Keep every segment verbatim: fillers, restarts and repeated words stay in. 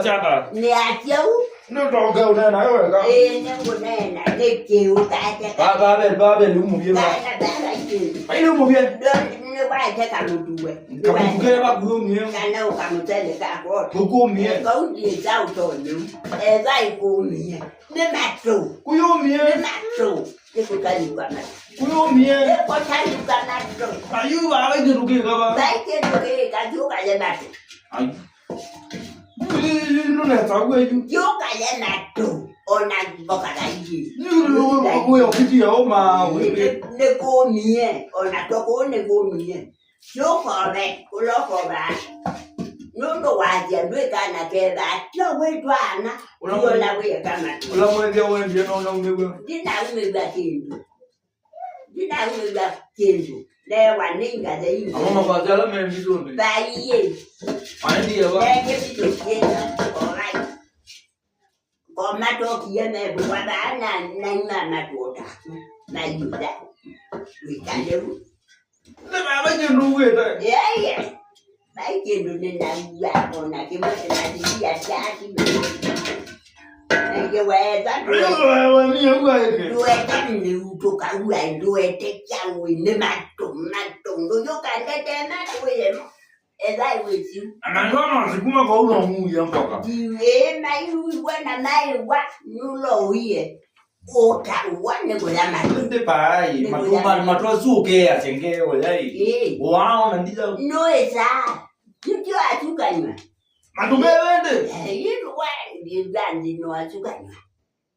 Tata. Nĩ asyau. Nĩ ũtonga ũneena we weka. Ĩĩ, nĩ kũneena, nĩ kĩu tate. Ba, ba, be, ba, be, nĩ ũmũvye ba. Kana baba kĩu. Ai, nĩ ũmũvye. Ndo, nĩ waete kamũtuwe. Kamũtuwe ba kũyũmie. Kana ũkamũtele ka kota. Kũkũmie. Eka ũthiĩ kya ũtonye. Eka ĩkũmie. Nĩ matũ. Kũyũmie. Nĩ matũ. Nĩ kũtalikwa matũ. Kũyũmie. Nĩ kũtalikwa matũ. Ayu, ba, ba, kĩndũ kĩka ba. Ba, kĩndũ kĩka, kĩũkaye matũ. Ai. Nũnetagua yu. Yũkaye natũ, ona mboka na ingĩ. Nĩkũmie, ona toko nĩkũmie. Yũkove, ũlokova. Nũndũ wasya ndwĩkana ketha, tyo wĩtwana, ũla wĩeka matũ. Ũla mwethia wendie no naumĩw'a. Ndinaumĩw'a kĩndũ. Ndinaumĩw'a kĩndũ. Newa nĩ ngathe ingĩ. Amo mavati ala me mbitũnĩ. Vaiĩ. Maendie va? Nenge mbitũ syĩna. Orai. Ngomatokie mevũwa vaa na naima matũta. Mayuda. Wĩkale u. Nĩ vava kĩndũ uwĩte. Yeye. Vai kĩndũ nĩnaw'a, o na kĩmwe kĩnatithia kyaki. Nĩngĩweta ndũe-, ndũete nĩu tũkaw'a, ndũete kyaũ nĩ matũ, matũ. Ndũyũkandete matũ yemo. Ethai wĩsiu. Na ndio masikuma kwa uno muya mpaka. Ndiwĩ maiw'a na maiwa, nũlo ũie. Ũtaũwa nĩ kũya matũ. Ĩndĩ paai, nĩ matũ kũya ma-, matũ. Matũ asu ũkeasya ngewa yai. Ĩĩ. Waona ndila. Nũĩsaa. Nĩtyo atukanywa. Matũ mevende. Ĩĩ, wa, nĩ nthĩ no atukanywa.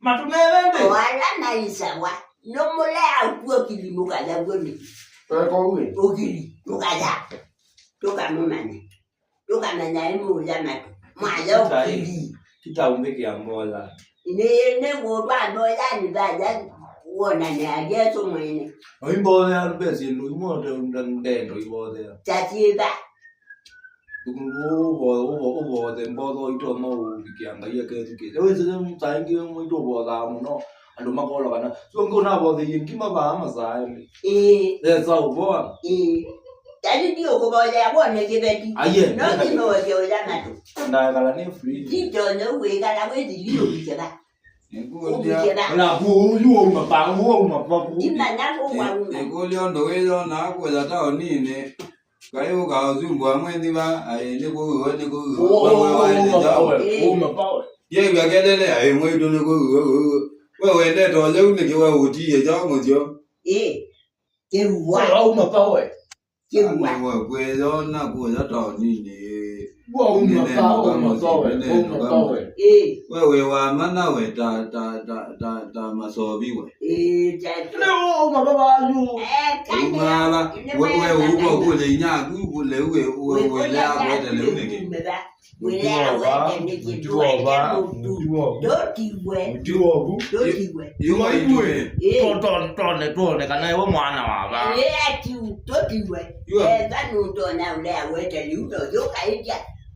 Matũ mevende. O ala maisawa. Nũmũlea ũkw'o kĩlimũ kayaw'o nĩ. Eko ũĩ. Ũkili, ũkaya. Tũkamũmanya. Tũkamenya ĩ mũya matũ. Mwaya ũkili. Titaumbĩkĩa mbola. Nĩ, nĩ mũndũ amboya nĩ vaya wonanĩa Yesũ mwene. Oimbothea mbesa ĩndũ imwe ndendo ibothea. Tatiĩva. Ũvothe mbotho itoma ũvikĩa Ngai akethukĩte. Wĩsĩle saa ingĩ mwitũ ũvothaa mũno. Andũ makola kana, sio ngĩ ũnavotheie ngima vaa masaa elĩ. Ĩĩ. Esa ũvoa. Ĩĩ. Tani ndiũkũvoyea wone kĩveti. Aiye. No ndinoke ũya matũ. Ndakala nĩ free. Nditonye ũwĩkala wĩthili ũvikĩva. Ũvikĩva. Ona kũu yu wauma pa, wauma pa kũu. Imanya kũu wauma. Nĩkũlya ũndũ wĩyonaa kũya taoninĩ. Kaĩ ũkaũsumbũa mwenyi va, aĩ, nĩ kũu we, nĩ kũu we. Ũma pawe, ũma pawe. Yew'a kelele, aĩ, mwaitũ nĩ kũu we, kũu we. We wendete o lĩu nĩkĩ we ũtiie kyaũ mũsyo? Ĩ, kĩw'a. Wauma pawe. Kĩw'a. Ani we kwĩyona kũya taoninĩ, ĩ. Wauma pawe, ũma pawe, ũma pawe. Ĩ. We wĩ wa mana we ta, ta, ta, ta, ta masovi we. Ĩ, ta. Nĩ ũma pawe ayu. Ĩ, kana. Uma ava, nĩ we, we wenda ũko kana. Kũlya inyaku, kũlya we, we, wĩlea kwete lĩu nĩkĩ? Mũtiwova, mũtiwova, mũtiwova. Ndũtiwe. Mũtiwovu. Ndũtiwe. Yu mwaitũ ĩ. Ĩ. To-, to-, tone, tuone kana iwe mwana wa va. Ĩ, ati ndũtiwe. Yu. Eka nũtonya ũlea wete lĩu no yũkaĩtya.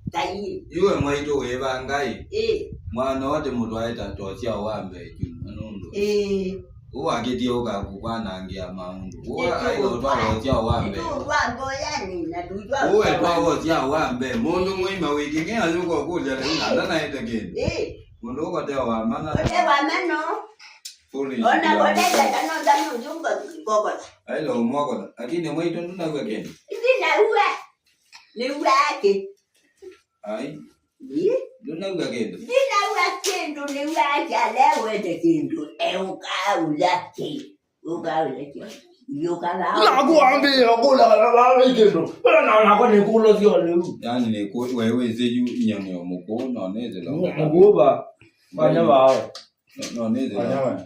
Ngai. Yu we mwaitũ wĩ va Ngai. Ĩ. Mwana ũte mũtwae ta tosya wa mbee juma nũndũ. Ĩ. Ũũ akĩtie ũka kũkwanangĩa maũndũ. Ũũ aĩle ũtwaa ũsyaũ wa mbee. Nĩtũũtwaa mboyanĩ na tũitwaa. Ũũ etwaa ũsyaũ wa mbee. Mũndũ mũima wĩkĩng'e ayũka ũkũlya lĩu na ndanaete kĩndũ. Ĩ. Mũndũ ũkoteo wa mana. Kote wa mano. Foolish. Ona kote kana ndano yunga kokota. Aĩle ũmwokotha. Lakini mwaitũ ndũnaw'a kĩndũ. Ithi naua. Nĩua ake. Ai. Ĩ? Ndũnauga kĩndũ? Ndinauga kĩndũ, nĩw'a kyalewete kĩndũ, e ũkaũya kĩ? Ũkaũya kĩ? Yũkala. Naku wambĩĩa kũla kana vavĩ kĩndũ. Wala na nakwa nĩkũlosya o lĩu. Yani nĩkũ, we wĩsĩ yu nyamũ ya mũkũũ, no nĩthĩla. Mũkũũ va. Fanya vao. No, no nĩthĩla. Fanya vao.